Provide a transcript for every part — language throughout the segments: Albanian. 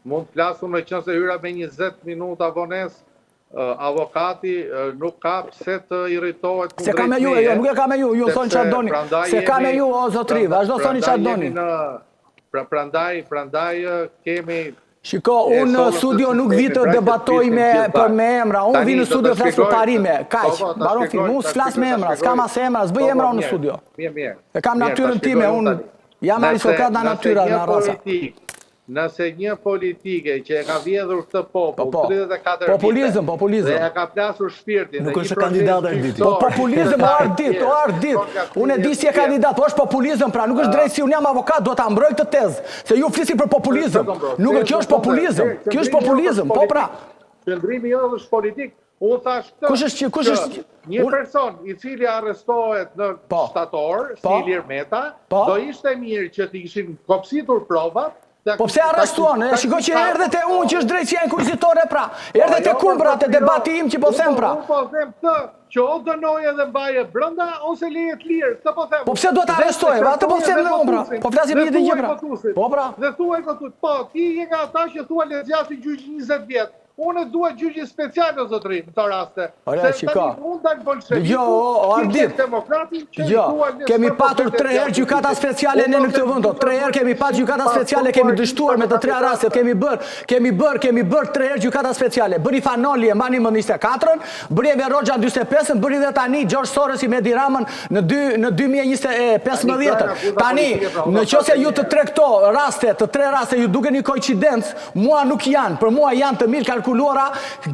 Mund të flas unë meqenëse hyra me 20 minuta vonesë, avokati nuk ka pse të irritohet kundrejt meje. S'e ka me ju, jo, nuk e ka me ju, ju thoni çfarë doni. S'e ka me ju, o zotri, vazhdo thoni çfarë doni. Pra, prandaj, prandaj kemi Shiko, unë në studio nuk vi të debatoj me për me emra, unë vi në studio flas për parime, kaq, po, po, mbaron film, unë s'flas me emra, s'kam as emra, s'bëj po, emra unë në studio. Mirë, mirë. E kam natyrën time, unë jam aristokrat nga natyra, nga raca. Nëse një politike që e ka vjedhur këtë popull po, po. 34 Populizëm, populizëm. Dhe ja ka plasur shpirtin Nuk është kandidat Arditi. Po populizëm o Ardit, o Ardit. Unë e di si e kandidat, po është populizëm, pra nuk është drejtësi, unë jam avokat, do ta mbroj këtë tezë. Se ju flisni për populizëm. Nuk kjo është populizëm. Kjo është populizëm, po pra. Qëndrimi jo është politik. Unë thashë këtë. Kush është kush është një person i cili arrestohet në po. shtator, si po. Ilir Meta, po. do ishte mirë që t'i kishin kopsitur provat, Po pse arrestuan? E shiko që erdhe te unë që është drejtësia inkuizitore pra. Erdhe te unë pra te debati im që po them pra. Unë po them këtë që o dënoje dhe mbaje brenda ose leje të lirë, këtë po them. Po pse duhet ta arrestojë? Atë po them dhe unë pra. Po flasim një gjë pra. Po pra. Dhe thuaj këtu, po ti je nga ata që thua le zgjasi gjyqi 20 vjet. Unë dua gjyqin special o zotëri në këto raste. Ore, Se tani unë dal bolsheviku, Dëgjo, o, o Ardit. demokrati që i thua kemi patur tre herë gjykata speciale ne në këtë vend, tre herë kemi pas gjykata speciale, kemi dështuar me të tre rastet, kemi bërë, kemi bërë, kemi bërë tre herë gjykata speciale. Bëri Fan Noli e mbani mend 24-ën, bëri Enver Hoxha në 45-ën, bëri dhe tani George Sorosi me Edi Ramën në dy në 2015-ën. Tani, në qoftë se ju të tre këto raste, të tre raste ju duken një koincidencë, Mua nuk janë, për mua janë të mirëkalkuluara,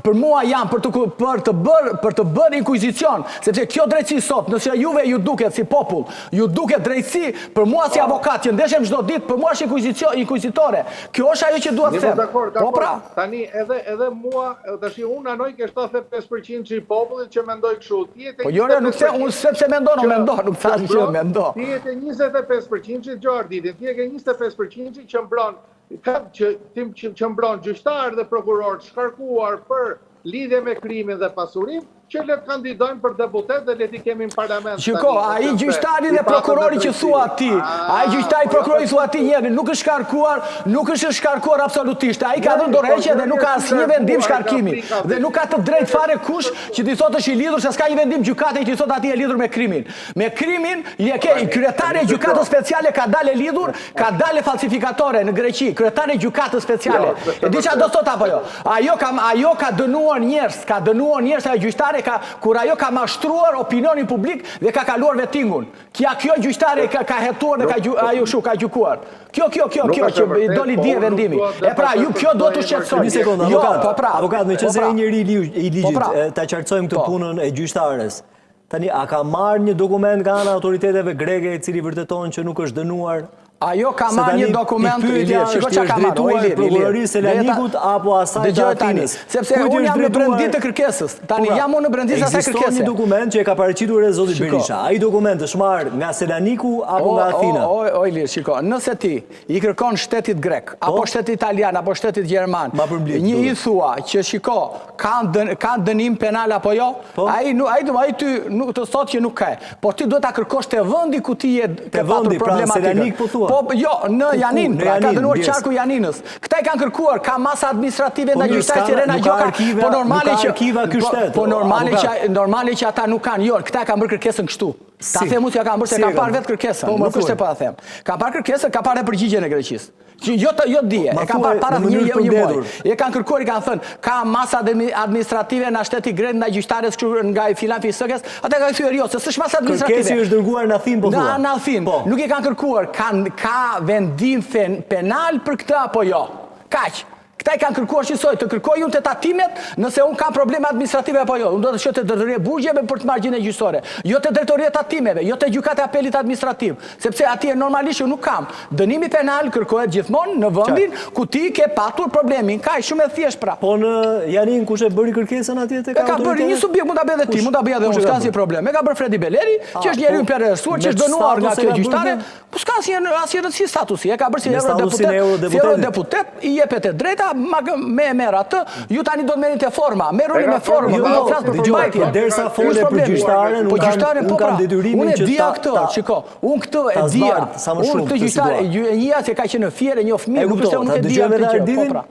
për mua janë për të për të bërë për të bërë inkuizicion, sepse kjo drejtësi sot, nëse juve ju duket si popull, ju duket drejtësi, për mua si avokat që ndeshem çdo ditë, për mua është inkuizicion, inkuizitore. Kjo është ajo që dua të them. Dakord, dakord. Po pra. Tani edhe edhe mua, tash unë anoj ke 75% i popullit që mendoj kështu. Ti je te Po jo, nuk the unë sepse mendon, o mendo, nuk thashë që mendo. Ti je te 25% dëgjo Arditin, ti je ke 25% që mbron Ka që tim që, që mbron gjyqtarë dhe prokurorë të shkarkuar për lidhje me krimin dhe pasurinë, që le të kandidojnë për deputet dhe le t'i kemi në parlament. Shiko, ai gjyqtari dhe prokurori që thua ti, ai gjyqtari po, prokurori thua ti njëri, nuk është shkarkuar, nuk është shkarkuar absolutisht. Ai ka dhënë dorëheqje dhe nuk ka asnjë vendim shkarkimi. Dhe nuk ka të drejtë fare kush që t'i thotë është i lidhur se s'ka një vendim gjykate që t'i thotë atij e lidhur me krimin. Me krimin, je ke kryetari i gjykatës speciale ka dalë e lidhur, Ka dalë falsifikatore në Greqi, kryetare e gjykatës speciale. Jo, e di çfarë do thotë apo jo? Ajo ka ajo ka dënuar njerëz, ka dënuar njerëz ajo gjyqtare ka kur ajo ka mashtruar opinionin publik dhe ka kaluar vetingun. Kja kjo gjyqtare ka, ka hetuar dhe ka gju, ajo shu ka gjykuar. Kjo kjo kjo kjo që i doli po dje vendimi. E pra ju kjo duhet të shqetësojë. Një sekondë, jo, avokat. Po pra, avokat, meqenëse po pra. je njeri i po ligjit, pra. ta qartësojmë këtë po. punën e gjyqtares. Tani, a ka marrë një dokument nga ana e autoriteteve greke i cili vërteton që nuk është dënuar? Ajo ka marrë një dokument, Ilir, shiko çka ka marrë, o Ilir, Ilir. Selanikut apo asaj të Athinës. Sepse unë jam në brendi të kërkesës. Tani po pra, jam unë në brendi të asaj kërkese. Ekziston një dokument që e ka paraqitur edhe zoti Berisha. Ai dokument është marrë nga Selaniku apo nga Athina? O, o, Ilir, shiko, nëse ti i kërkon shtetit grek, po? apo shtetit italian, apo shtetit gjerman, një i thua që shiko, ka dënim penal apo jo, po? ai ai do ai ty nuk të thotë që nuk ka. Po ti duhet ta kërkosh te vendi ku ti je ke patur pra, problematikën. Po thua. Po jo, në Janinë, pra, ka dënuar qarku i Janinës. Këta i kanë kërkuar, ka masa administrative po ndaj gjyqtares Irena Gjoka, po normale që po, po normale që normale që ata nuk kanë, jo, këta e kanë bërë kërkesën kështu. Ta them unë si ja kanë bërë se kam parë vetë kërkesën, po, nuk është se po ta them. Kam parë kërkesën, kam parë dhe përgjigjen e Greqisë. Që jo të jo dje, e kam parë para një një një muaj. E kanë kërkuar, i kanë thënë, ka masa administrative nga shteti grek ndaj gjyqtares kështu nga i filan fisëkes, ata kanë thyer jo, se s'është masa administrative. Kërkesa është dërguar në Athinë po thua. Në Athinë. Po. Nuk e kanë kërkuar, kanë ka vendim penal për këtë apo jo. Kaq. Këta i kanë kërkuar njësoj, të kërkoj unë te tatimet nëse unë kam probleme administrative apo jo. Unë do të shkoj te drejtoria e burgjeve për të marrë gjendjen gjyqësore, jo te drejtoria e tatimeve, jo te gjykata e apelit administrativ, sepse atje normalisht unë nuk kam. Dënimi penal kërkohet gjithmonë në vendin ku ti ke patur problemin. Kaq, shumë e thjeshtë pra. Po në Janinë kush e bëri kërkesën atje tek E ka bërë një subjekt, mund ta bëj edhe ti, mund ta bëj edhe unë, s'ka asnjë problem. E ka bërë Fredi Beleri, që është njeriu i interesuar, që është dënuar nga kjo gjyqtare, Po s'ka asnjë asnjë rëndësi statusi, e ka bërë si eurodeputet, si eurodeputet i jepet e drejta, ma, me e merr atë, ju tani do të merreni te forma, merruni me formën, jo, unë do flas për përmbajtjen. Derisa fole për gjyqtaren, po gjyqtaren po pra, unë e dija këtë, shiko, unë këtë e dija, unë këtë gjyqtare, e njihja se ka qenë në Fier, e njoh mirë, nuk është se unë nuk e dija këtë gjë, po pra.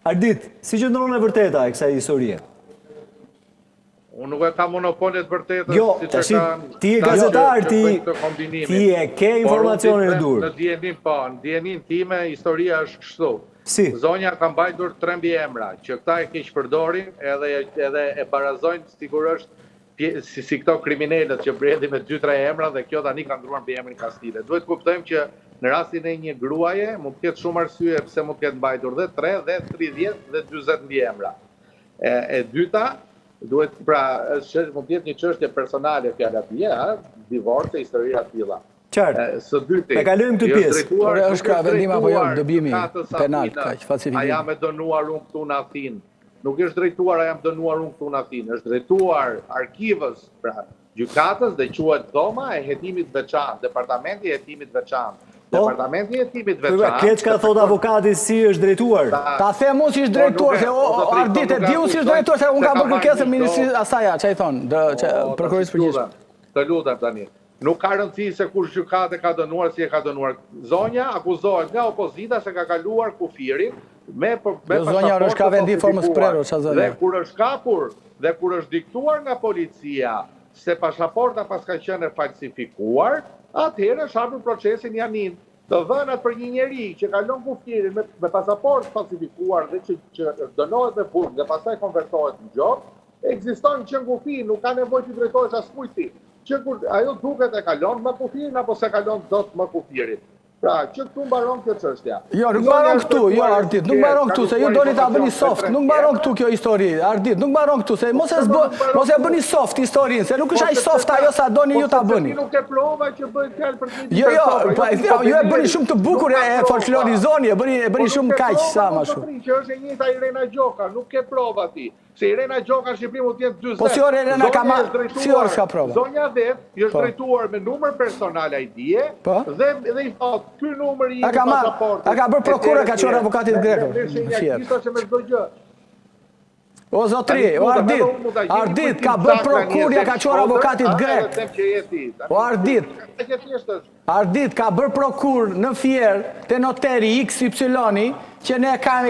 Ardit, si qëndron e vërteta e kësaj historie? Unë nuk e kam monopolin e të vërtetës, Jo, siç e tashi kanë ti je këta që gazetar, që ti bëjnë këtë kombinimin. ti e ke Por unë ti informacionin e them duhur. në dijeninë, po, në dijeninë time historia është kështu. Si? Zonja ka mbajtur tre mbiemra, që këta e keqpërdorin edhe edhe e barazojnë sikur është si, si këto kriminelët që bredhin me 2-3 emra dhe kjo tani ka ndruar mbiemrin Kastile. Duhet të kuptojmë që në rastin e një gruaje mund të ketë shumë arsye pse mund të ketë mbajtur dhe 3 dhe 30 dhe 40 mbiemra. E, e dyta, duhet pra është mund të jetë një çështje personale fjala bie, ë, divorce, historia të tilla. Qartë. Së dyti, E kalojmë këtë pjesë. drejtuar, Ore, është ka vendim apo jo, dëbimi penal, kaq, falsifikim. A jam e dënuar unë këtu në Athinë? Nuk është drejtuar a jam dënuar unë këtu në Athinë, është drejtuar arkivës, pra gjykatës dhe quhet dhoma e hetimit veçantë, departamenti i hetimit veçantë. Po. Departamenti i hetimit Po, pra, veçantë. Kleçka thot avokati si është drejtuar. Ta them unë si është Po, drejtuar, nuk e- se o, o, o, zotëri, Ardit, po, e nuk e di unë si është akuzoj, drejtuar, se unë se kam ka bërë kërkesën marrë një ministrisë do- asaja, ç'i thon, dë, që O, prokurorisë tash, të përgjithshme. lutem, Të lutem tani. Nuk ka rëndësi se kush gjykatë e ka dënuar, si e ka dënuar. Zonja akuzohet nga opozita se ka kaluar kufirin me me Jo, zonja, pasaportë është ka vendi formës falsifikuar. prerë, ça zonja? Dhe kur është kapur dhe kur është diktuar nga policia se pasaporta pas ka qenë e falsifikuar, atëherë është hapur procesin Janin. Të dhënat për një njeri që kalon kufirin me, me pasaportë falsifikuar dhe që, që dënohet me burg dhe pastaj konvertohet në gjobë, ekziston që në kufi, nuk ka nevojë të drejtohesh askujt ti. Që kur ajo duket e kalon më kufirin apo se kalon dot më kufirin. Pra, që këtu mbaron kjo çështja. Jo, nuk Zonja mbaron është këtu, jo drejtuar Ardit, nuk ka mbaron këtu se ju kërkuar doni ta bëni informacion soft, me nuk mbaron këtu kjo histori, Ardit, nuk mbaron këtu se mos e pse zbë, nuk mbaron mos e këtu? bëni soft historinë, se nuk Po është aq sepse soft ta- ajo sa doni po ju ta sepse bëni. Ti nuk ke prova që bëhet fjalë për të njëjtin Jo, jo, person, po jo e ti them, ju e bëni kombineri. shumë të bukur Nuk ka e prova. folklorizoni, e bëni e Po bëni nuk shumë ke kaq prova, sa më mo, shumë. zotëri, Që është e njëjta Irena Gjoka, nuk ke prova ti. Se Irena Gjoka në Shqipëri mund të jetë 40. Po si ore Irena ka Zonja ma- është drejtuar- si ore s'ka prova? Zonja vet i është Po. drejtuar me numër personal ID-e Po. dhe dhe i thot ky numër i A ka marr- pasaportit. a ka bërë prokurë, e ka çuar tjerë, avokatit Me- grek, me- me shenja Fier. kishta që me çdo gjë. O zotri, Tani, o lutem, Ardit, edhe unë mund ta gjeni Ardit kujtim ka bërë saktë tani, prokurë, e ja ka them çuar Shkodër, avokatit a, edhe grek. them që je ti. Tani, O Ardit, Kaq e thjeshtë është. Ardit ka bërë prokur në Fier te noteri XY që ne kemi.